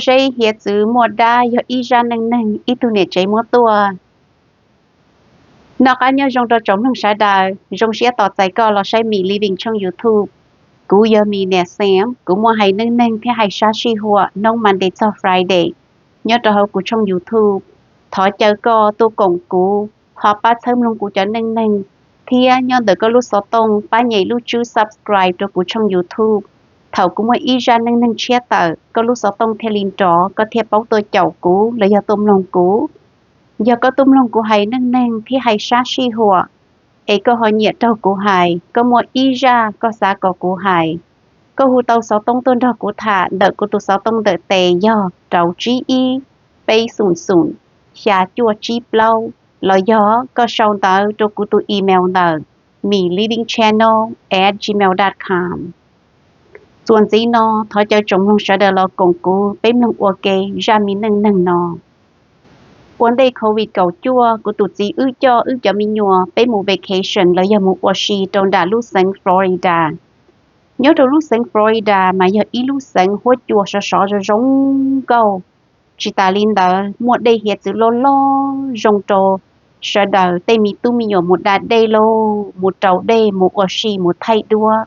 Zeb hiav txwv muaj dab yog ib zaj neej neeg ib tug niam tsev muab tuaj. Noj qab nyob zoo rau tsoom mloog sawv daws, zoo siab tos txais koj los saib Mim Living tshooj YouTube. Kuv yog Mim niam Xeev, kuv muaj hais neej neeg thiab hais sab sij huam hnub Monday txog Friday nyob rau hauv kuv tshooj YouTube. Thov caw koj tuaj koom kuv, ho pab txhawb mloog kuv cov neej neeg, thiab nyob ntawm koj lub xov tooj pab nyem lub tswb subscribe rau kuv tshooj YouTube. Thaum kuv muaj ib zaj neej neeg tshiab tawm, koj lub xov tooj thiaj li nrov, koj thiaj paub tuaj caum kuv los yog tuaj mloog kuv. Yog koj tuaj mloog kuv hais neej neeg thiab hais sab sij huam, es koj ho nyiam raug kuv hais, koj muaj ib zaj koj xav kom kuv hais, koj hu tau xov tooj tuaj nrog kuv tham ntawm kuv tus xov tooj ntawm tes yog rau tsib ib, peb xoom xoom, xya cuaj tsib plaub, los yog koj sau ntawv rau kuv tus email ntawm mimlivingchannel at gmail dot com. Txuas ntxiv no, thov caw tsoom mloog sawv daws los koom kuv peb mloog ua ke zaj me neej neeg no. Ua ntej covid kaum cuaj, kuv tus txiv wb coj wb cov me nyuam peb mus vacation los yog mus ua si rau nram lub xeev Florida. Nyob rau lub xeev Florida mas yog ib lub xeev huab cua sov sov zoo zoo nkauj. Tsis tas li ntawd, muaj dej hiav txwv loj loj zoo rau sawv daws tej me tub me nyuam mus da dej lauj, mus raus dej, mus ua si, mus thaij duab.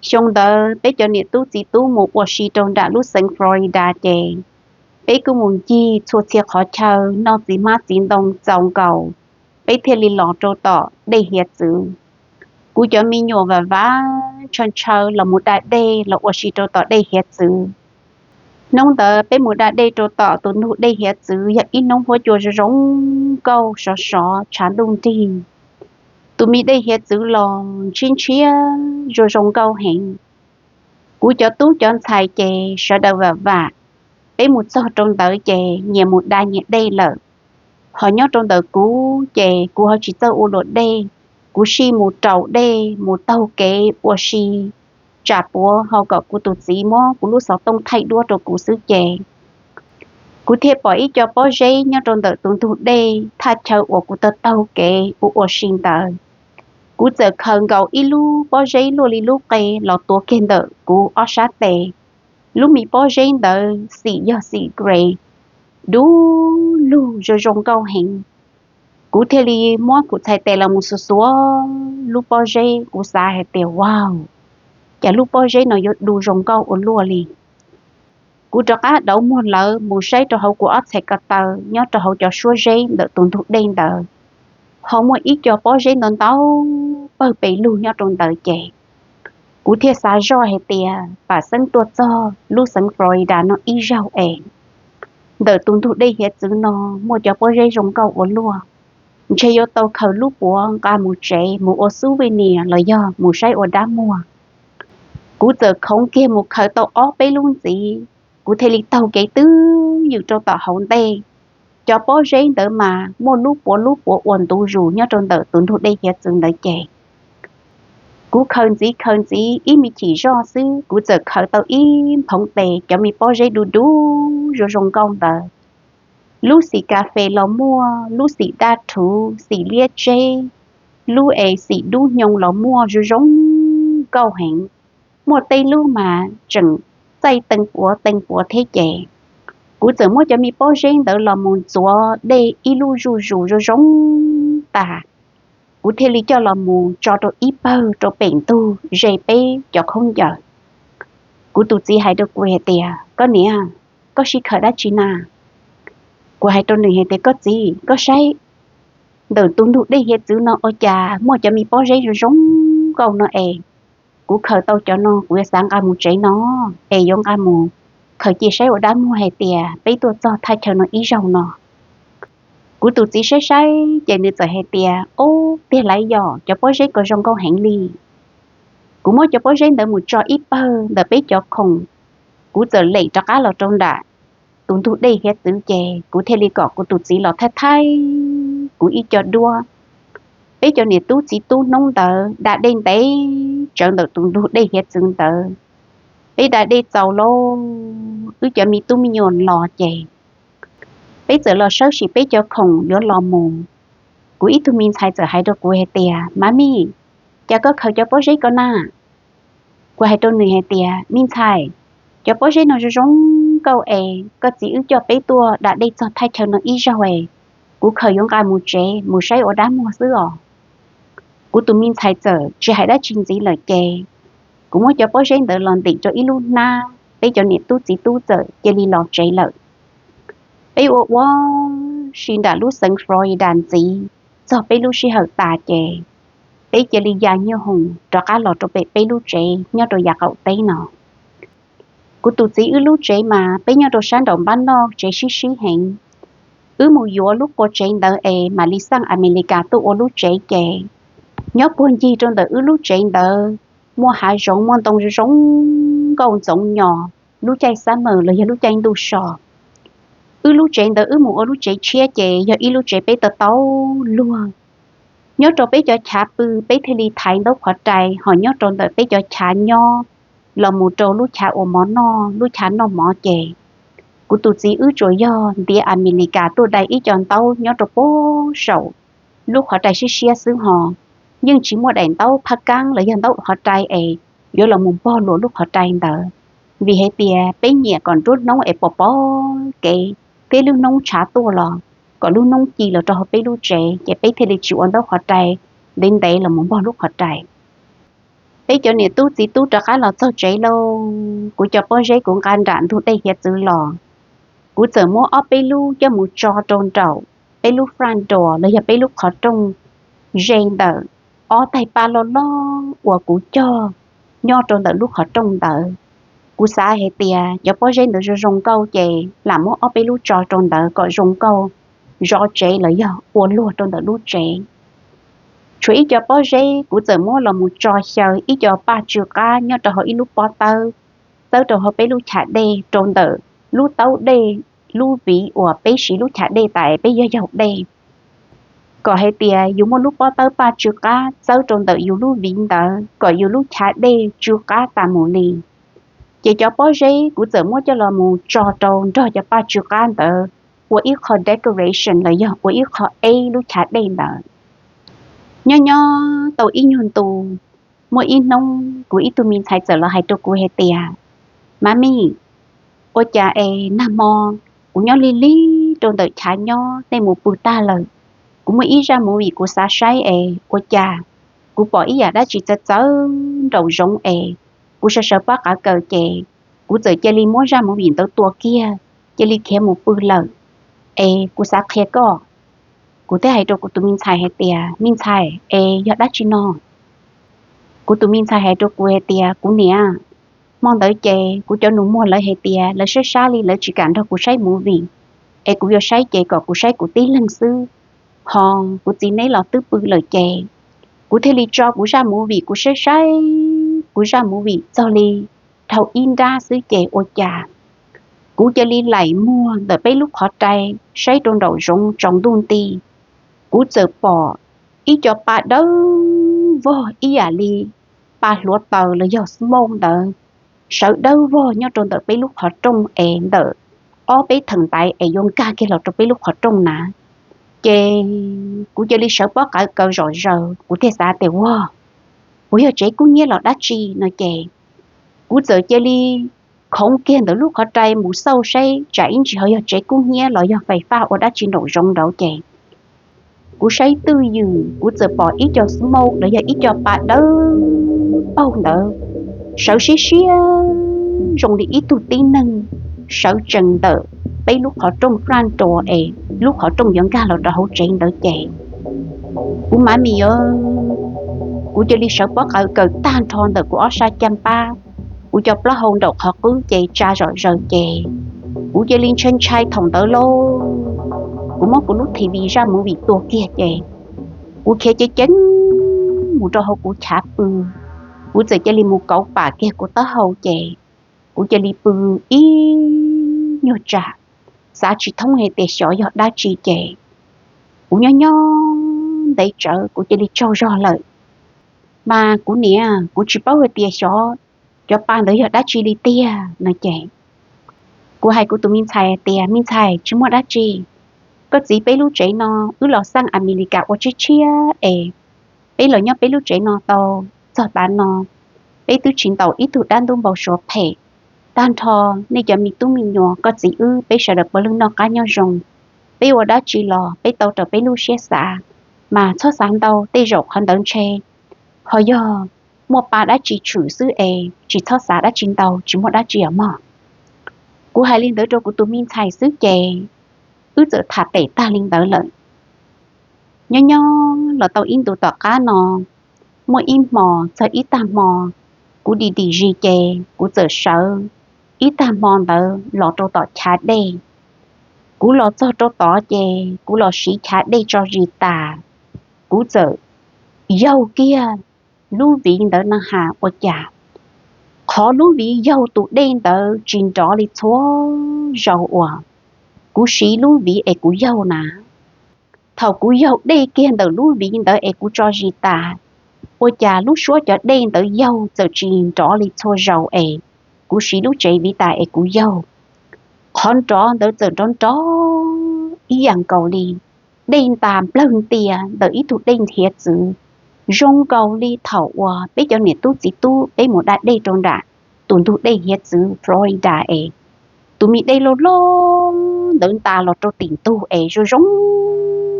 Xyoo ntawd peb cov niam tub txiv tub mus ua si rau nram lub xeev Florida ces peb kuj mus ncig txhua txhia qhov chaw noj txiv hmab txiv ntoo txaus nkaus, peb thiaj li los rau tom dej hiav txwv. Kuv cov me nyuam vam vam ntshaw ntshaw los mus da dej los ua si rau tom dej hiav txwv. Hnub ntawd peb mus da dej rau tom tus ntug dej hiav txwv, yog ib hnub huab cua zoo zoo nkauj sov sov tshav ntuj nrig. Tus me dej hiav txwv los ntshiab ntshiab zoo zoo nkauj heev. Kuv cov tub cov ntxhais ces sawv daws vam vam, peb mus txog rau ntawd ces nyias mus da nyias dej lawm. Ho nyob rau ntawm kuv ces kuv ho tsis txawj ua luam dej, kuv sij mus raus dej, mus taug kev ua si, tsam puav ho kom kuv tus txiv muab kuv lub xov tooj thaij duab rau kuv xwb ces kuv thiaj pom ib co pob zeb nyob rau ntawm tus ntug dej thaj chaw uas kuv taug taug kev ua ua si ntawd. Kuv txawm khaws nkaus ib lub pob zeb luaj li lub qe los tuav kiag ntawm kuv ob sab tes. Lub me pob zeb ntawd xim yog xim grey, du lug zoo zoo nkauj heev. Kuv thiaj li muab kuv txhais tes los mus xuas xuas lub pob zeb, kuv xav hais tias, wow, cas lub pob zeb no yuav du zoo nkauj ua luaj li. Kuv rov qab dauv muag lawv mus saib rau hauv kuv ob txhais ko taw nyob rau hauv cov suab zeb ntawm tus ntug dej ntawd, ho muaj ib co pob zeb ntau ntau pawg pes lug nyob rau ntawd ces kuv thiaj xav zoj hais tias pam xeeb tuaj txog lub xeev Florida no ib zaug es ntawm tus ntug dej hiav txwv no muaj cov pob zeb zoo nkauj ua luaj, ntshe yuav tau khaws lub puav nqa mus tsev mus ua souvenir los yog mus saib ua dab muag. Kuv txawm khoov kiag mus khaws tau ob peb lub ntxiv, kuv thiaj li taug kev twb ywm rau tom hauv ntej. Cov pob zeb ntawd mas muaj lub puav lub puav ua ntu zus nyob rau ntawm tus ntug dej hiav txwv ntawd ces kuv khaws ntxiv khaws ntxiv ib me chim zoj xwb, kuv txawm khaws tau ib nphoov tes cov me pob zeb du du zoo zoo nkauj ntawd. Lub xim kas fes los muaj, lub xim daj rhuv, xim liab tseb, lub es xim dub hnyoo los muaj, zoo zoo nkauj heev. Muaj tej lub mas tseem txaij tee puav tee puav thiab ces kuv txawm muab cov me pob zeb ntawd los mus ntxuav dej ib lub zuj zus zoo zoo tas, kuv thiaj li coj los mus tso rau ib pawg rau pem ntug ze peb cov khaub ncaws. Kuv tus txiv hais rau kuv hais tias, koj niam, koj sib khaws dab tsi na? Kuv hais rau nws hais tias, koj txiv, koj saib, ntawm tus ntug dej hiav txwv no ua cas muaj cov me pob zeb zoo zoo nkauj no es kuv khaws tau cov no kuv yuav xav nqa mus tsev no, es yuav nqa mus khaws cia saib ua dab muag hais tias peb tuaj txog thaj chaw no ib zaug no. Kuv tus txiv saib saib ces nws txawm hais tias, ub, tiag lauj, yog cov pob zeb ko zoo nkauj heev li. Kuv muab cov pob zeb ntawd mus tso ib pawg ntawm peb cov khoom, kuv txawm lem rov qab los rau nram tus ntug dej hiav txwv ces kuv thiaj li kom kuv tus txiv los thaij thaij kuv ib co duab. Peb cov niam tub txiv tub hnub ntawd da dej ntev tsawv ntawm tus ntug dej hiav txwv ntawd. Peb da dej txaus lauj, wb cov me tub me nyuam los ces peb txawm los sawb sim peb cov khoom yuav los mus. Kuv ib tug me ntxhais txawm hais rau kuv hais tias, Mami, cas koj khaws cov pob zeb ko na? Kuv hais rau nws hais tias, Me ntxhais, cov pob zeb no zoo zoo nkauj es koj txiv wb coj peb tuaj da dej txog thaj chaw no ib zaug es kuv khaws yuav nqa mus tsev mus saib ua dab muag xwb os. Kuv tus me ntxhais txawm tsis hais dab tsi ntxiv lawm ces kuv muab cov pob zeb ntawd los ntim rau ib lub hnab, peb cov niam tub txiv tub txawm cia li los tsev lawm. Peb ua ua si nram lub xeev Florida ntxiv, txog peb lub sij hawm tas ces peb cia li ya nyuj hoom rov qab los rau pem peb lub tsev nyob rau yav qaum teb no. Kuv tus txiv wb lub tsev mas peb nyob rau sab nraum npab noj, tsev sib sib heev. Wb mus yuav lub qua tsev ntawd es mam li xaj Amelikas tuaj ua lub tsev ces nyob puag ncig rau ntawm wb lub tsev ntawd muaj hav zoov, muaj ntoo zoo nkauj ntxoov nyos lub caij summer los yog lub caij ntuj so. Wb lub tsev ntawd wb mus ua lub tsev tshiab ces yog ib lub tsev peb tau tau luag. Nyob rau peb cov chav pw peb thiaj li thaiv ntaub qhov rai, ho nyob rau ntawm peb cov chav nyob los mus rau lub chav ua mov noj, lub chav noj mov ces kuv tus txiv wb tsuas yog ntiav Amelikas tuaj dai ib co ntaub nyob rau puag saum lub qhov rai siab siab xwb ho yeej tsis muaj daim ntaub phab kaab los yog ntaub qhov rai es yuav los mus npog luas lub qhov rai ntawd, vim hais tias peb nyiam kom nruab hnub es pom pom kev thiab lub hnub tshav tuaj los kom lub hnub ci los rau hauv peb lub tsev ces peb thiaj li tsis ua ntaub qhov rai ntev ntev los mus npog lub qhov rai. Peb cov niam tub txiv tub rov qab los txog tsev lauj, kuv cov pob zeb kuv nqa nram ntug dej hiav txwv los, kuv txawm muab ob peb lub coj mus tso rau nraum peb lub front door los yog peb lub qhov rooj ze ntawm ob taig paj loj loj uas kuv cog nyob rau ntawm lub qhov rooj ntawd. Kuv xav hais tias cov pob zeb ntawd zoo zoo nkauj ces lam muab ob peb lub tso rau ntawd kom zoo nkauj zov tsev los yog ua luag rau ntawm lub tsev. Tshuav ib co pob zeb kuv txawm muab los mus tso xyaw ib co paj tsw qab nyob rau hauv ib lub pob tawb, txawb rau hauv peb lub chav dej rau ntawm lub taub dej, lub viv uas peb siv lub chav dej tas es peb yog yaug dej, kom hais tias yus muaj lub pob tawb paj tsw qab txawb rau ntawm yus lub viv ntawd kom yus lub chav dej tsw qab tas mus li. Ces cov pob zeb kuv txawm muab coj los mus tso rau nrog cov paj tsw qab ntawd ua ib qho decoration los yog ua ib qho eb lub chav dej ntawd. Nyob nyob tau ib nyuag ntu, muaj ib hnub kuv ib tug me ntxhais txawm los hais rau kuv hais tias, Mami, ua cas es nag hmo kuv nyob lig lig rau ntawm chav nyob, nej mus pw tag lawm, kuv muaj ib zaj movie kuv xav saib es ua cas kuv pom ib yam dab tsi txawv txawv nraum zoov es kuv sawv sawv pob qav kaws ces kuv txawm cia li muab zaj movie ntawd tua kiag, cia li khiav mus pw lawm. Es kuv xav qhia koj. Kuv thiaj hais rau kuv tus me ntxhais hais tias, Me ntxhais, es yog dab tsi no? Kuv tus me ntxhais hais rau kuv hais tias, Kuv niam, hmo ntawd ces kuv cov nus muag lawv hais tias lawv saib sab li lawv tsis kam nrog kuv saib movie, es kuv yuav saib ces kom kuv saib kuv tib leeg xwb. Ho kuv txiv neb los twb pw lawm ces kuv thiaj li tso kuv zaj movie kuv saib saib kuv zaj movie txog li dhau ib nrab xwb ces ua cas kuv cia li laim muag ntawm peb lub qhov rai saib rau nraum zoov tsaus ntuj nti, kuv txawm pom ib co pa dawb vog ib yam li pa hluav taws los yog smoke ntawd sawv dawb vog nyob rau ntawm peb lub qhov rooj es ntawm ob peb theem ntaiv es yuav nkag kiag los rau peb lub qhov rooj na. Ces kuv cia li sawv pob qav kaws zom zaws, kuv thiaj xav tias, Ua, puas yog tsev kub hnyiab los dab tsi no? Ces kuv txawm cia li khoov kiag ntawm lub qhov rai mus xauj saib tsam ib ntsis ho yog tsev kub hnyiab los yog fais faj ua dab tsi nraum zoov nraud ces kuv saib twj ywm kuv txawm pom ib co smoke los yog ib co pa dawb paug ntawd sawv siab siab zoo li ib tug tib neeg sawv tsees ntawm peb lub qhov rooj front door es lub qhov rooj yuav nkag los rau hauv tsev ntawd ces kuv mam mis, kuv cia li sawv pob qav kaws tag nrho ntawm kuv ob sab caj npab, kuv cov plaub hau nraum qhov qwb ces tsa zom zaws ces kuv cia li ntshai ntshai thaum ntawd lauj. Kuv muab kuv lub T V zaj movie tua kiag ces kuv khiav ceev ceev mus rau hauv kuv chav pw. Kuv txawm cia li mus kauv pam kiag kuv taub hau ces kuv cia li pw ib nyuag tsam, xav tsis thoob hais tias xyov yog dab tsi ces kuv nyob nyob ntev tsawv kuv cia li tsaug zog lawm. Mas kuv niam, kuv tsis paub hais tias xyov cov pa ntawd yog dab tsi li tiag no ces kuv hais kuv tus me ntxhais hais tias, Me ntxhais, tsis muaj dab tsi. Koj txiv, peb lub tsev no wb los xaj Amelikas ua tshiab tshiab es peb los nyob peb lub tsev no tau txog tav no, peb twb tsis ntaus ib tug dab ntub npau suav phem. Tag nrho nej cov me tub me nyuam, koj txiv wb, peb sawv daws puav leej noj qab nyob zoo. Peb ua dab tsi los peb tau raws peb lub siab xav, mas txhob xav ntau, tej zaum qhov ntawd ntshe ho yog muaj pa dab tsi tshwm xwb es tsis txhob xav dab tsi ntau, tsis muaj dab tsi os mog. Kuv hais li ntawd rau kuv tus me ntxhais xwb ces wb txawm tham pem tag li ntawd lawm. Nyob nyob los tau ib ntus tom qab no, muaj ib hmo txog ib tag hmo, kuv dim dim zis ces kuv txawm sawv ib tag hmo ntawd los rau tom chav dej. Kuv los txog rau tod ces kuv los siv chav dej tso zis tas, kuv txawm yaug kiag lub viv ntawd na has ua cas qhov lub viv yaug tus dej ntawd tsis nrov li txhua zaus uas kuv siv lub viv es kuv yaug na. Thaum kuv yaug dej kiag ntawm lub viv ntawd es kuv tso zis tas, ua cas lub suab cov dej ntawd yaug txawm tsis nrov li txhua zaus es kuv siv lub tsev viv tas es kuv yaug. Qhov nrov ntawd txawm nrov nrov ib yam nkaus li dej ntas nplawg ntia ntawm ib tug dej hiav txwv, zoo nkaus li thaum uas peb cov niam tub txiv tub peb mus da dej rau nram tus ntug dej hiav txwv Florida es tus me dej loj loj ntawd ntas los rau tim ntug es zoo zoo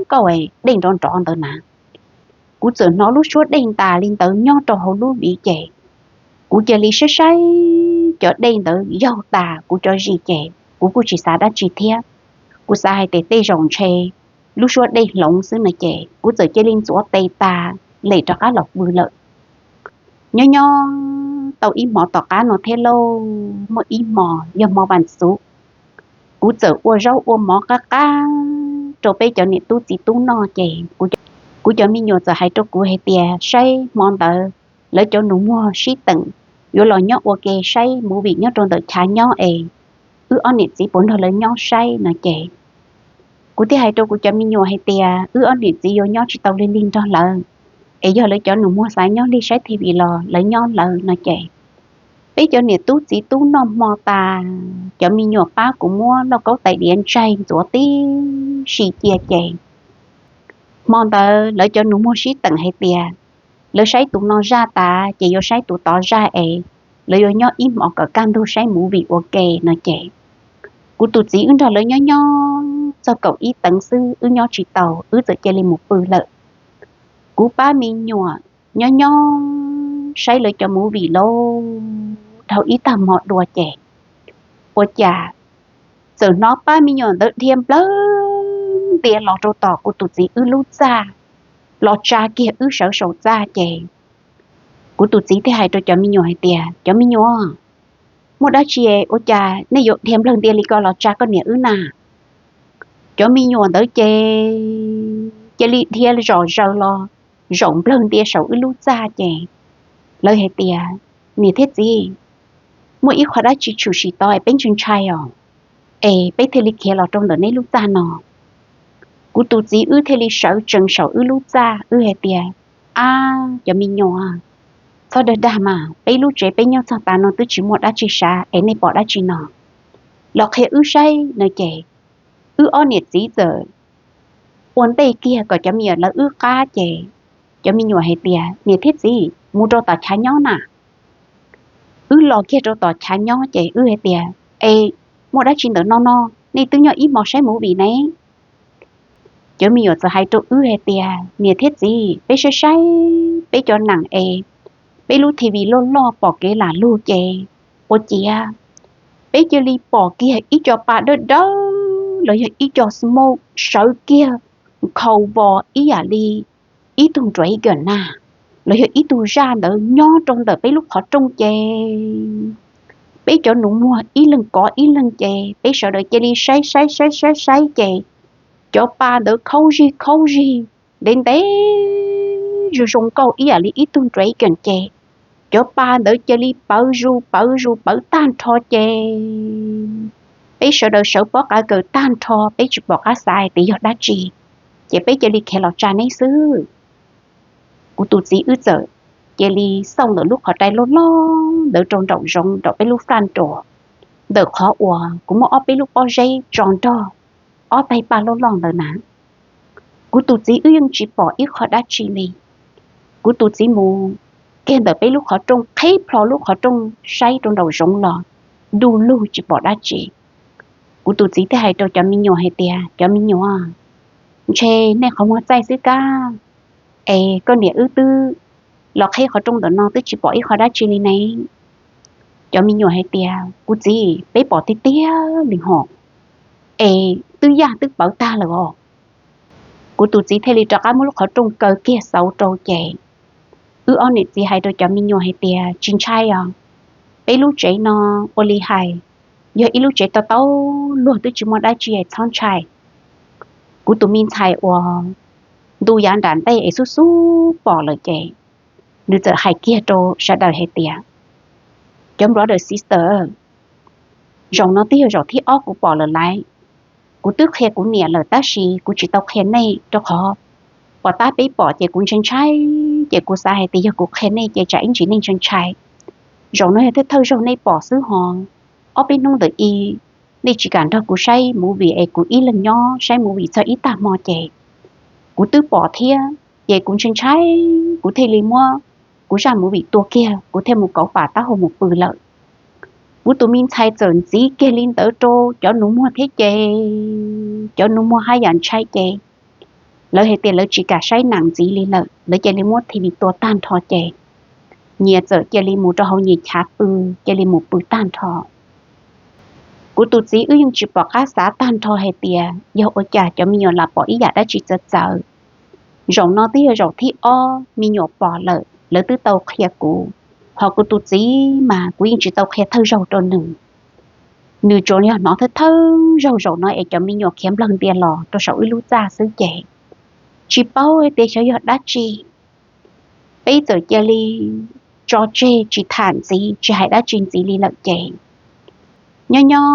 nkauj es dej nrov nrov ntawd na. Kuv txawm hnov lub suab dej ntas li ntawd nyob rau hauv lub viv ces kuv cia li saib saib cov dej ntawd yaug tas kuv cov zis ces kuv kuj tsis xav dab tsi thiab. Kuv xav hais tias tej zaum ntshe lub suab dej hloov xwb no ces kuv txawm cia li ntxuav tes tas lem rov qab los pw lawm. Nyob nyob tau ib hmo tom qab no thiab lauj, muaj ib hmo yog hmo vas xuv, kuv txawm ua zaub ua mov qab qab rau peb cov niam tub txiv tub noj ces kuv cov me nyuam txawm hais rau kuv hais tias saib hmo ntawd lawv cov nus muag sib teem yuav los nyob ua ke saib movie nyob rau ntawm chav nyob es wb ob niam txiv puas nrog lawv nyob saib no ces kuv thiaj hais rau kuv cov me nyuam hais tias wb ob niam txiv yuav nyob tsis tau lig lig nrog lawv, es yog lawv cov nus muag xav nyob lig saib T V los lawv nyob lawv no ces peb cov niam tub txiv tub noj hmo tas, cov me nyuam pab kuv muab lauj kaub tais diav ntsaig ntxuav tib si cia ces hmo ntawd lawv cov nus muag sib teem hais tias lawv saib tus no zaj tas ces yuav saib tus tod zaj es lawv yuav nyob ib hmos kom kaj ntug saib movie ua ke no ces kuv tus txiv wb nrog lawv nyob nyob txog kaum ib teev xwb wb nyob tsis tau wb txawm cia li mus pw lawm. Kuv pab me nyuam nyob nyob saib lawv cov movie lauj dhau ib tag hmo dua ces ua cas txawm hnov pab me nyuam ntawd dhia nplawg ntia los rau tom kuv tus txiv wb lub txaj, los tsa kiag wb sawv saum txaj ces kuv tus txiv thiaj hais rau cov me nyuam hais tias, cov me nyuam, muaj dab tsi ua cas nej yuav dhia nplawg ntia li ko los tsa koj niam wb na? Cov me nyuam ntawd ces cia li dhia zom zaws los zaum nplawg ntia saum wb lub txaj ces lawv hais tias, niam thiab txiv, muaj ib qho dab tsi tshwm sim tod es peb ntshai ntshai os, es peb thiaj li khiav los rau ntawm neb lub txaj no. Kuv tus txiv wb thiaj li sawv tsees saum wb lub txaj wb hais tias, ab cov me nyuam, txhob dag dag mas, peb lub tsev peb nyob txog tav no twb tsis muaj dab tsi sav es nej pom dab tsi no? Los qhia wb saib no ces wb ob niam txiv txawm ua ntej kiag kom cov me nyuam lawv wb qab ces cov me nyuam hais tias, niam thiab txiv, mus rau tom chav nyob na. Wb los kiag rau tom chav nyob ces wb hais tias, es muaj dab tsi ntawm no no, nej twb nyob ib hmos saib movie ne? Cov me nyuam txawm hais rau wb hais tias, niam thiab txiv, peb saib saib peb cov nees es peb lub T V loj loj pom kev lam lug ces ua ciav peb cia li pom kiag ib co pa dawb dawb los yog ib co smoke sawv kiag nkhaus vos ib yam li ib tug dragon na, los yog ib tug zaj ntawd nyob rau ntawm peb lub qhov rooj ces peb cov nus muag ib leeg kov ib leeg ces peb sawv daws cia li saib saib saib saib saib ces cov pa ntawd khaub zig khaub zig ntev ntev zoo zoo nkauj ib yam li ib tug dragon ces cov pa ntawd cia li pawv zus pawv zus pawv tag nrho ces peb sawv daws sawv pob qa kaws tag nrho, peb tsis pom qab xav hais tias yog dab tsi, ces peb cia li khiav los tsa neb xwb. Kuv tus txiv wb txawm cia li xauj ntawm lub qhov rai loj loj ntawd rau nraum zoov nraum peb lub front door, ntawm qhov uas kuv muab ob peb lub pob zeb tso nrog ob peb pa loj loj ntawd na. Kuv tus txiv wb yeej tsis pom ib qho dab tsi li. Kuv tus txiv mus kiag ntawm peb lub qhov rooj, qhib plho lub qhov rooj saib rau nraum zoov los du lug tsis pom dab tsi. Kuv tus txiv thiaj hais rau cov me nyuam hais tias, cov me nyuam, ntshe nej qhov muag txaij xwb kab, es koj niam wb twb los qheb qhov rooj ntawm no twb tsis pom ib qho dab tsi li ne. Cov me nyuam hais tias, kuv txiv, peb pom tiag tiag li hos, es twb yaj twb pawv tag lawm os. Kuv tus txiv thiaj li rov qab muab lub qhov rooj kaw kiag xauv rau ces wb ob niam txiv hais rau cov me nyuam hais tias, tsis ntshai os, peb lub tsev no ua li hais, yog ib lub tsev tau tau luag twb tsis muaj dab tsi es txhob ntshai. Kuv tus me ntxhais uas ntu yav nram ntej es xub xub pom lawm ces nws txawm hais kiag rau sawv daws hais tias, cov brother sister, zaum no twb yog zaum thib ob kuv pom lawm lauj. Kuv twb qhia kuv niam lawm tab sis kuv tsis tau qhia nej rau qhov pom tab peb pom ces kuv ntshai ntshai, ces kuv xav hais tias yog kuv qhia nej ces tsam ib ntsis nej ntshai ntshai. Zaum no yog thawj thawj zaug nej pom xwb hos, ob peb hnub ntawm i nej tsis kam nrog kuv saib movie es kuv ib leeg nyob saib movie txog ib tag hmo ces kuv twb pom thiab ces kuv ntshai ntshai, kuv thiaj li muab kuv zaj movie tua kiag kuv thiaj mus kauv pam taub hau mus pw lawm. Kuv tus me ntxhais txawm ntxiv kiag li ntawd rau cov nus muag thiab ces cov nus muag haj yam ntshai ces lawv hais tias lawv tsis kam saib nees ntxiv li lawm, lawv cia li muab T V tua tag nrho ces nyias txawm cia li mus rau hauv nyias chav pw, cia li mus pw tag nrho. Kuv tus txiv wb yeej tsis pom qab xav tag nrho hais tias yog ua cas cov me nyuam lam pom ib yam dab tsi txawv txawv. Zaum no twb yog zaum thib ob me nyuam pom lawm, lawv twb tau qhia kuv, ho kuv tus txiv mas kuv yeej tsis tau qhia thawj zaug rau nws. Nws tsuas yog hnov thawj thawj zaug zaum no es cov me nyuam khiav nplawg ntia los rau saum wb lub txaj xwb ces tsis paub hais tias xyov yog dab tsi. Peb txawm cia li tso tseg tsis tham ntxiv tsis hais dab tsi ntxiv li lawm ces nyob nyob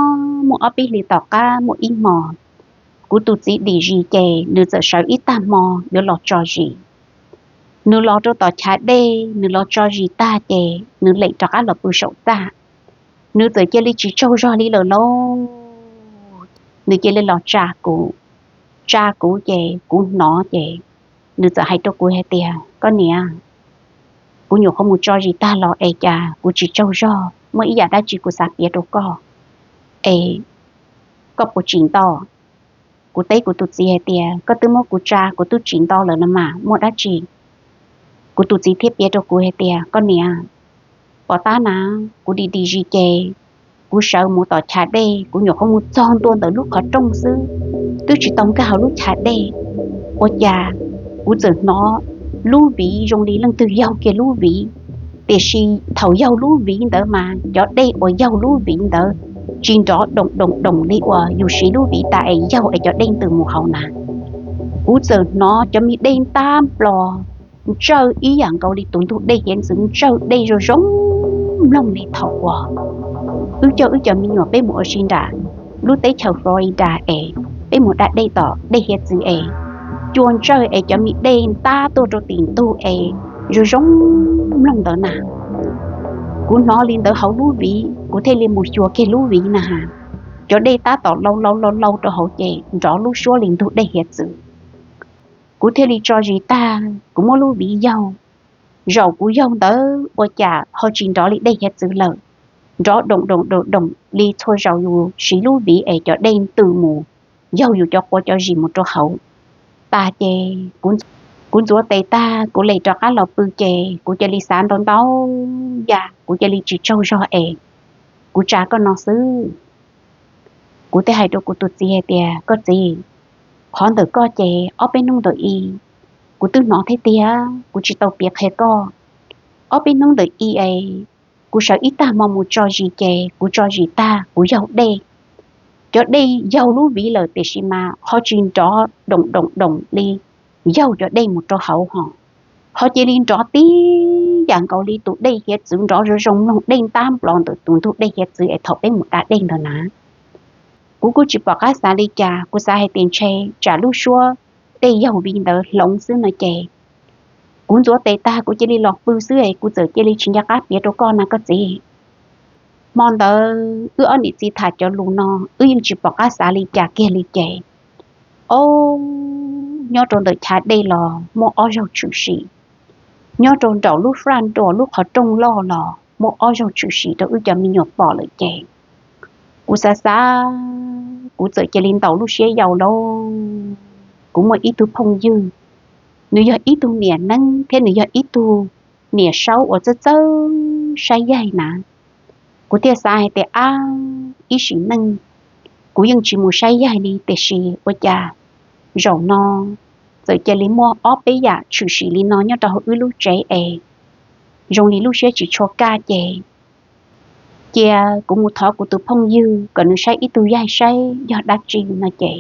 muaj ob peb hlis tom qab muaj ib hmos, kuv tus txiv dim zis ces nws txawm sawv ib tag hmo yuav los tso zis. Nws los rau tom chav dej, nws los tso zis tag ces nws lem rov qab los pw saum txaj. Nws txawm cia li tsis tsaug zog li lawm lauj. Nws cia li los tsa kuv, tsa kuv ces kuv hnov ces nws txawm hais rau kuv hais tias, koj niam, kuv nyuam qhuav mus tso zis tag los es cas kuv tsis tsaug zog, muaj ib yam dab tsi kuv xav piav rau koj es koj puas tsim nto? Kuv teb kuv tus txiv hais tias, koj twb muab kuv tsa kuv twb tsim nto lawm no mas muaj dab tsi? Kuv tus txiv thiaj piav rau kuv hais tias, koj niam, pom tab na, kuv dim dim zis ces kuv sawv mus tom chav dej, kuv nyuam qhuav mus txog ntua ntawm lub qhov rooj xwb, twb tsis tau nkag hauv lub chav dej, ua cas kuv txawm hnov lub viv zoo li leej twg yaug kiag lub viv. Tiam sis thaum yaug lub viv ntawd mas cov dej uas yaug lub viv ntawd tsis nrov doom doom doom li uas yus siv lub viv tas es yaug es cov dej ntws mus hauv na. Kuv txawm hnov cov me dej ntab nplos ntsawj ib yam nkaus li tus ntug dej hiav ntxwv ntsawj dej zoo zoo mloog li thaum uas wb coj wb cov me nyuam peb mus ua si nram lub teb chaws Florida es peb mus da dej tom dej hiav txwv es cua ntsawj es cov me dej ntab tuaj rau tim ntug es zoo zoo mloog ntawd na. Kuv hnov li ntawd hauv lub viv kuv thiaj li mus xyuas kiag lub viv na has, cov dej tab tom lau lau lau lau rau hauv ces nrov lub suab li ntug dej hiav txwv. Kuv thiaj li tso zis tag kuv muab lub viv yaug. Zaum kuv yaug ntawd ua cas ho tsis nrov li dej hiav txwv lawm, nrov doom doom doom doom li txhua zaus yus siv lub viv es cov dej ntws mus yaug yus cov quav cov zis mus rau hauv. Tas ces kuv ntxuav tes tag kuv lem rov qab los pw ces kuv cia li xav ntau ntau yam, kuv cia li tsis tsaug zog es kuv tsa koj no xwb. Kuv thiaj hais rau kuv tus txiv hais tias, koj txiv, qhov ntawm koj ces ob peb hnub ntawm i kuv twb hnov thiab tiag, kuv tsis tau piav qhia koj. Ob peb hnub ntawm i es kuv sawv ib tag hmo mus tso zis ces kuv tso zis tag kuv yaug dej. Cov dej yaug lub viv lawm tiam sis mas ho tsis nrov doom doom doom li yaug cov dej mus rau hauv ho, ho cia li nrov tib yam nkaus li tus dej hiav txwv nrov zoo zoo mloog dej ntab nplos ntawm tus ntug dej hiav txwv es thaum peb mus da dej ntawd na. Kuv kuj tsis pom qab xav li cas, kuv xav hais tias ntshe tsam lub suab dej yaug viv ntawd hloov xwb no ces kuv ntxuav tes tag kuv cia li los pw xwb es kuv txawm cia li tsis nco qab piav rau koj na koj txiv. Hmo ntawd wb ob niam txiv tham cov lus no wb yeej tsis pom qab xav li cas kiag li ces, o, nyob rau ntawm chav dej los muaj ob zaug tshwm sim, nyob rau nraum lub front door lub qhov rooj loj los muaj ob zaug tshwm sim rau wb cov me nyuam pom lawm ces Kuv xav xav, kuv txawm cia li ntaus lub siab yau lauj. Kuv muaj ib tug phooj ywg, nws yog ib tug niam neeb thiab nws yog ib tug niam saub uas txawj txawj saib yaig na. Kuv thiaj xav hais tias, ab, ib sim neej kuv yeej tsis mus saib yaig li, tiam sis ua cas zaum no txawm cia li muaj ob peb yam tshwm sim li no nyob rau hauv wb lub tsev es zoo li lub siab tsis tshua kaj ces cia kuv mus thov kuv tus phooj ywg kom nws saib ib tug yaig saib yog dab tsi no ces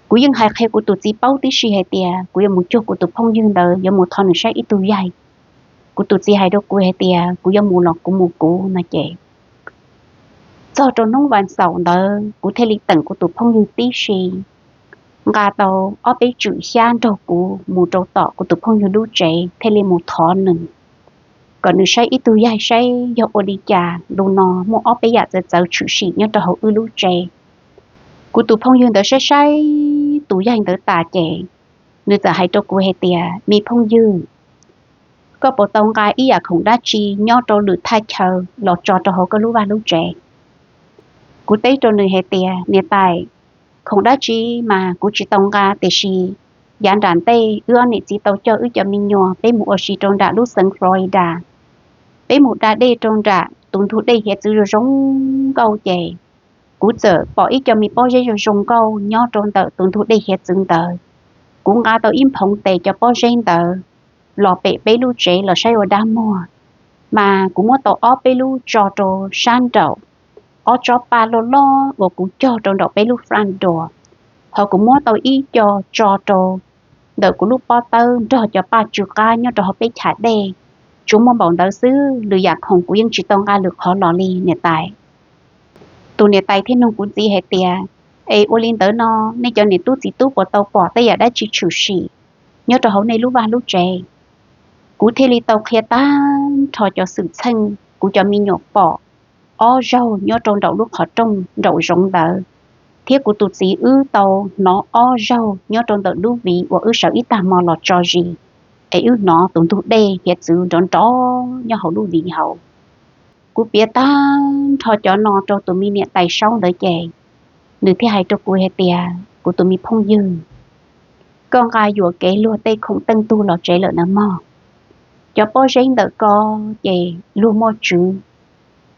kuv yeej hais qhia kuv tus txiv paub tib si hais tias kuv yuav mus cuag kuv tus phooj ywg ntawd yuav mus thov nws saib ib tug yaig. Kuv tus txiv hais rau kuv hais tias kuv yuav mus los kuv mus kuv no ces txog rau hnub vas xaum ntawd kuv thiaj li teem kuv tus phooj ywg tib si, nqa tau ob peb tswm xyab nrog kuv mus rau tom kuv tus phooj ywg lub tsev thiaj li mus thov nws kom nws saib ib tug yaig saib yog ua li cas ntu no muaj ob peb yam txawv txawv tshwm sim nyob rau hauv wb lub tsev. Kuv tus phooj ywg ntawd saib saib tus yaig ntawd tas ces nws txawm hais rau kuv hais tias, me phooj ywg, koj puas tau nqa ib yam khoom dab tsi nyob rau lwm thaj chaw los tso rau hauv koj lub vaj lub tsev? Kuv teb rau nws hais tias, niam tais, khoom dab tsi mas kuv tsis tau nqa, tiam sis yav nram ntej wb ob niam txiv tau coj wb cov me nyuam peb mus ua si rau nram lub xeev Florida. Peb mus da dej rau nram tus ntug dej hiav txwv zoo zoo nkauj ces kuv txawm pom ib co me pob zeb zoo zoo nkauj nyob rau ntawm tus ntug dej hiav txwv ntawd. Kuv nqa tau ib nphoov tes cov pob zeb ntawd los pem peb lub tsev los saib ua dab muag, mas kuv muab tau ob peb lub tso rau sab nraum ob tsob paj loj loj uas kuv cog rau nraum peb lub front door, ho kuv muab tau ib co tso rau ntawm kuv lub pob tawb nrog cov paj tsw qab nyob rau hauv peb chav dej. Tsuas muaj npaum ntawd xwb, lwm yam khoom kuv yeej tsis tau nqa lwm qhov los li niam tais. Tus niam tais thiaj nug kuv txiv hais tias, es ua li ntawd no nej cov niam tub txiv tub puas tau pom tej yam dab tsi tshwm sim nyob rau hauv nej lub vaj lub tsev? Kuv thiaj li tau qhia tag nrho cov xwm txheej kuv cov me nyuam pom ob zaug nyob rau nraum lub qhov rooj nraum zoov ntawd, thiab kuv tus txiv wb tau hnov ob zaug nyob rau ntawm lub viv uas wb sawv ib tag hmo los tso zis, es wb hnov tus ntug dej hiav txwv nrov nrov nyob hauv lub viv hauv. Kuv piav tag nrho cov no rau tus me niam tais saub ntawd ces nws thiaj hais rau kuv hais tias, kuv tus me phooj ywg, koj nqa yuam kev luag tej khoom teej tug los tsev lawm na mog. Cov pob zeb ntawm ko ces luag muaj tswv.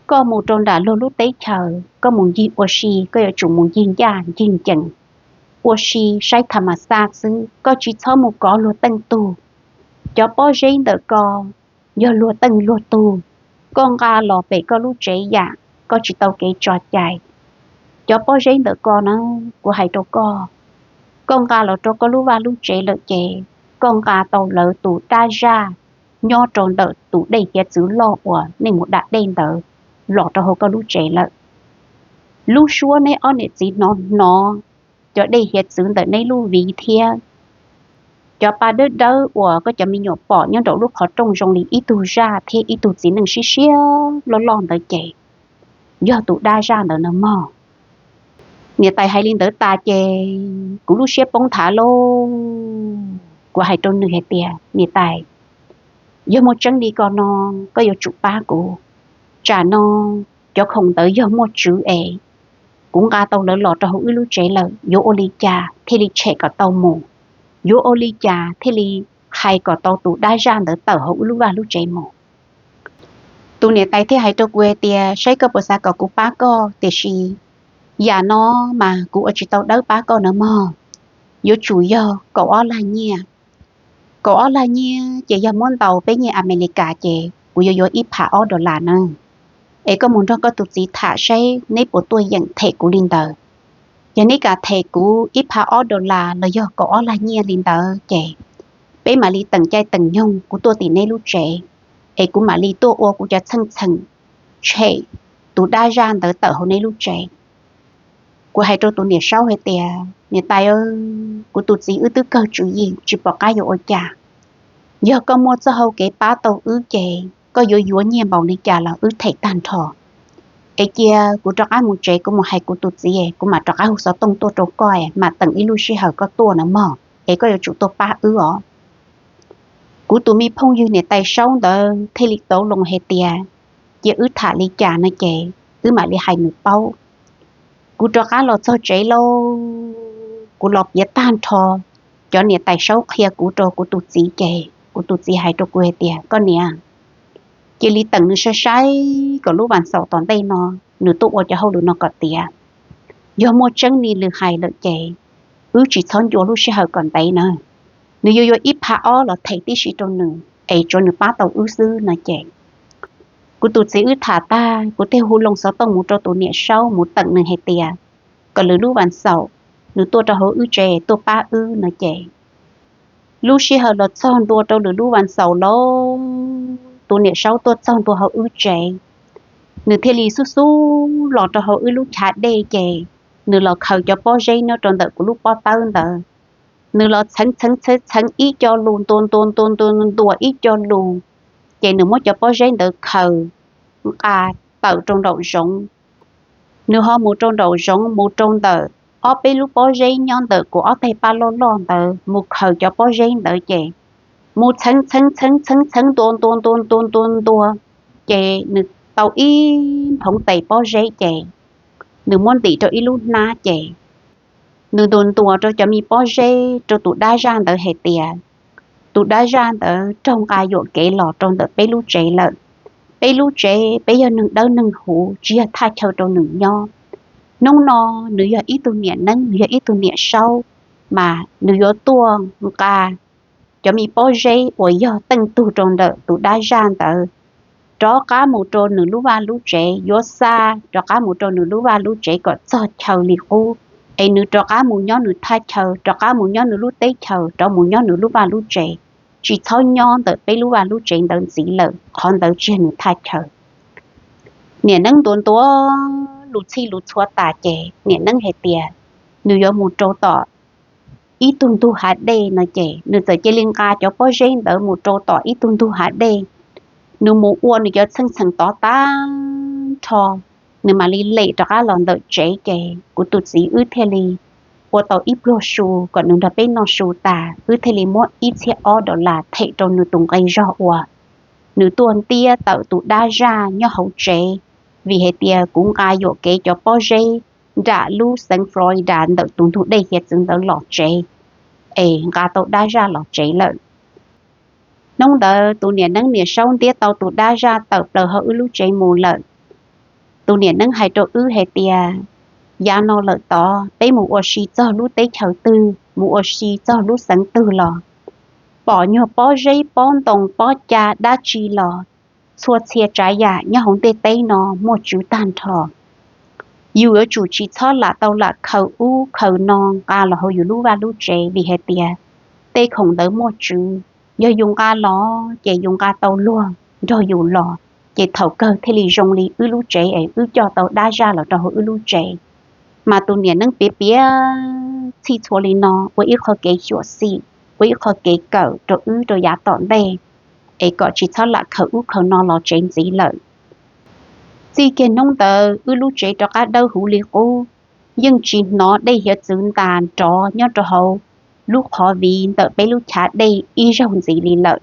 Koj mus rau nram luag lub teb chaws, koj mus ncig ua si, koj yuav tsum mus ncig ncaj ncig ncees, ua si saib tham mas xaj xwb, koj tsis txhob mus kov luag teej tug. Cov pob zeb ntawm ko yog luag teej luag tug, koj nqa los pem koj lub tsev yam, koj tsis tau kev tso cai. Cov pob zeb ntawm ko na, kuv hais rau koj, koj nqa los rau koj lub vaj lub tsev lawm ces koj nqa tau lawv tus dab zaj nyob rau ntawm tus dej hiav txwv loj uas nej mus da dej ntawd los rau hauv koj lub tsev lawm. Lub suab neb ob niam txiv hnov hnov cov dej hiav txwv ntawm neb lub viv thiab cov pa dawb dawb uas koj cov me nyuam pom nyob nraum lub qhov rooj zoo li ib tug zaj thiab ib tug txiv neej siab siab loj loj ntawd ces yog tus dab zaj ntawd na mog. Niam tais hais li ntawd tas ces kuv lub siab poob nthav lauj. Kuv hais rau nws hais tias, niam tais, yog muaj tseeb li ko no, koj yuav tsum pab kuv. Tsam no cov khoom ntawd yog muaj tswv es kuv nqa tau lawv los rau hauv wb lub tsev lawm, yuav ua li cas thiaj li tshem kom tau mus? Yuav ua li cas thiaj li hais kom tau tus dab zaj ntawd tawm hauv wb lub vaj lub tsev mus? Tus niam tais thiaj hais rau kuv hais tias, saib koj puas xav kom kuv pab koj, tiam sis yam no mas kuv ua tsis tau dawb pab koj na mog. Yuav tsum yog kaum ob lag nyiaj. Kaum ob lag nyiaj ces yog muab ntaus peb nyiaj Amelikas ces kuv yuav yuav ib phav ob dollar na. Es koj mus nrog koj tus txiv tham seb neb puas tuaj yeem them kuv li ntawd. Yog neb kam them kuv ib phav ob dollar los yog kaum ob lag nyiaj li ntawd ces peb mam li teem caij teem nyoog kuv tuaj tim neb lub tsev, es kuv mam li tuaj ua kuv cov txheej txheem tshem tus dab zaj ntawd tawm hauv neb lub tsev. Kuv hais rau tus niam saub hais tias, niam tais, kuv tus txiv wb twb kawg tswv yim tsis pom qab yuav ua cas. Yog koj muaj txoj hau kev pab tau wb ces koj yuav yuav nyiaj npaum li cas los wb them tag nrho. Es cia kuv rov qab mus tsev, kuv mus hais kuv tus txiv, kuv mam rov qab hu xov tooj tuaj rau koj, mam teem ib lub sij hawm koj tuaj na mog, es koj yuav tsum tuaj pab wb os. Kuv tus me phooj ywg niam tais saub ntawd thiaj li tau loo hais tias, cia wb tham li cas no ces wb mam li hais nws paub. Kuv rov qab los txog tsev lauj, kuv los piav tag nrho cov niam tais saub qhia kuv rau kuv tus txiv ces kuv tus txiv hais rau kuv hais tias, koj niam, cia li teem nws saib saib kom lub vas xaum tom ntej no nws tuaj ua cov hauj lwm no kom tiav. Yog muaj tseeb li nws hais lawm ces wb tsis txhob ncua lub sij hawm kom ntev na. Nws yuav yuav ib phav ob los them tib si rau nws es tsuav nws pab tau wb xwb no ces kuv tus txiv wb tham tag kuv thiaj hu loo xov tooj mus rau tus niam saub mus teem nws hais tias kom lwm lub vas xaum nws tuaj rau hauv wb tsev tuaj pab wb no ces lub sij hawm los txog ntua rau lwm lub vas xaum lauj, tus niam saub tuaj txog ntua hauv wb tsev, nws thiaj li xub xub los rau hauv wb lub chav dej ces nws los khaws cov pob zeb nyob rau ntawm kuv lub pob tawb ntawd. Nws los txheev txheev txheev txheev ib co lus ntua ntua ntua ntua ntua ib co lus, ces nws muab cov pob zeb ntawd khaws nqa tawm rau nraum zoov. Nws ho mus rau nraum zoov mus rau ntawm ob peb lub pob zeb nyob ntawm kuv ob teg paj loj loj ntawd mus khaws cov pob zeb ntawd ces mus txheev txheev txheev txheev txheev ntua ntua ntua ntua ntua ntua, ces nws tau ib nphoov tes pob zeb ces nws muab ntim rau ib lub hnab ces nws ntuas ntuas rau cov me pob zeb rau tus dab zaj ntawd hais tias tus dab zaj ntawd raug nqa yuam kev los rau ntawm peb lub tsev lawm. Peb lub tsev peb yog neeg dawb neeg huv tsis yog thaj chaw rau nws nyob. Hnub no nws yog ib tug niam neeb, nws yog ib tug niam saub, mas nws yuav tuaj nqa cov me pob zeb uas yog teej tug rau ntawm tus dab zaj ntawd rov qab mus rau nws lub vaj lub tsev, yuav xa rov qab mus rau nws lub vaj lub tsev kom txog chaw li qub, es nws rov qab mus nyob nws thaj chaw, rov qab mus nyob nws lub teb chaws, rov mus nyob nws lub vaj lub tsev, tsis txhob nyob ntawm peb lub vaj lub tsev ntawd ntxiv lawm, qhov ntawd tsis yog nws thaj chaw. Niam neeb ntuas ntuas lus txhij lus txhua tas ces niam neeb hais tias nws yuav mus rau tom ib tug ntug hav dej no ces nws txawm cia li nqa cov pob zeb ntawd mus rau tom ib tug ntug hav dej. Nws mus ua nws cov txheej txheem tod tag nrho, nws mam li lem rov qab los ntawm tsev ces kuv tus txiv wb thiaj li ua tau ib pluag su kom nws nrog peb noj su tas, wb thiaj li muab ib txhiab ob dollar them rau nws tus nqi zog uas nws tuaj ntiab tawm tus dab zaj nyob hauv tsev, vim hais tias kuv nqa yuam kev cov pob zeb nram lub xeev Florida ntawm tus ntug dej hiav txwv ntawd los tsev, es nqa tau dab zaj los tsev lawm. Hnub ntawd tus niam neeb niam saub ntiab tau tus dab zaj tawm plaws hauv wb lub tsev mus lawm. Tus niam neeb hais rau wb hais tias, yav no lawm tod peb mus ua si txog lub teb chaws twg, mus ua si txog lub xeev twg los pom nyuag pob zeb pob ntoo pob ca dab tsi los txhua txhia tsav yam nyob hauv ntiaj teb no muaj tswv tag nrho. Yus yuav tsum tsis txhob lam tau lam khaws ub khaws no nqa los hauv yus lub vaj lub tsev vim hais tias tej khoom ntawd muaj tswv. Yog yus nqa los ces yus nqa tau luag nrog yus los, ces thaum kawg thiaj li zoo li wb lub tsev es wb coj tau dab zaj los rau hauv wb lub tsev. Mas tus niam neeb piav piav txhij txhua li no ua ib qho kev xyuam xim, ua ib qho kev kawm rau wb rau yav tom ntej, es kom tsis txhob lam khaws ub khaws no los tsev ntxiv lawm. Txij kiag hnub ntawd wb lub tsev rov qab dawb huv li qub, yeej tsis hnov dej hiav txwv ntas nrov nyob rau hauv lub qhov viv ntawm peb lub chav dej ib zaug ntxiv li lawm.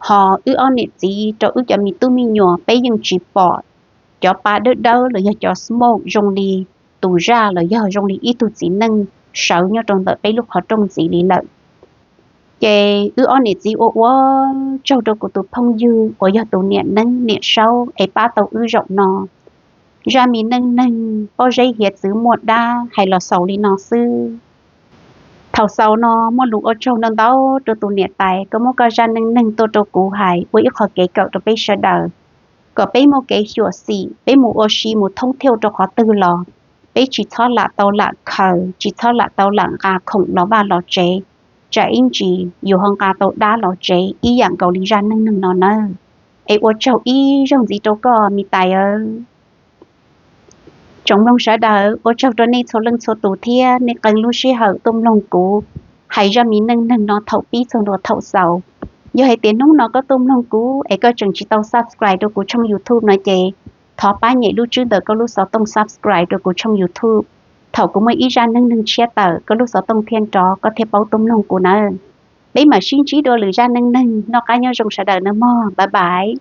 Ho wb ob niam txiv rau wb cov me tub me nyuam peb yeej tsis pom cov pa dawb dawb los yog cov smoke zoo li tus zaj los yog zoo li ib tug txiv neej sawv nyob rau ntawm peb lub qhov rooj ntxiv li lawm. Ces wb ob niam txiv ua ua tsaug rau kuv tus phooj ywg uas yog tus niam neeb niam saub es pab tau wb zaum no. Zaj me neej neeg pob zeb hiav txwv muaj dab hais los xaus li no xwb. Thaum xaus no muaj lus ua tsaug ntau ntau rau tus niam tais koj muab koj zaj neej neeg tuaj rau kuv hais ua ib qho kev kawm rau peb sawv daws, kom peb muaj kev xyuam xim, peb mus ua si mus thoob thiauj rau qhov twg los peb tsis txhob lam tau lam khaws, tsis txhob lam tau lam nqa khoom los vaj los tsev, tsam ib ntsis yus ho nqa tau dab los tsev ib yam nkaus li zaj neej neeg no nawb. Es ua tsaug ib zaug ntxiv rau koj me tais aw. Tsoom mloog sawv daws, ua tsaug rau nej txhua leej txhua tus thiab nej qee lub sij hawm tuaj mloog kuv hais zaj me neej neeg no thaum pib txog ntua thaum xaus. Yog hais tias hnub no koj tuaj mloog kuv es koj tseem tsis tau subscribe rau kuv tshooj YouTube no ces thov pab nyem lub tswb ntawm koj lub xov tooj subscribe rau kuv tshooj YouTube. Thaum kuv muaj ib zaj neej neeg tshiab tawm koj lub xov tooj thiaj nrov koj thiaj paub tuaj mloog kuv nawb. Peb mam sib ntsib dua lwm zaj neej neeg, noj qab nyob zoo sawv daws nawb mog, bye bye.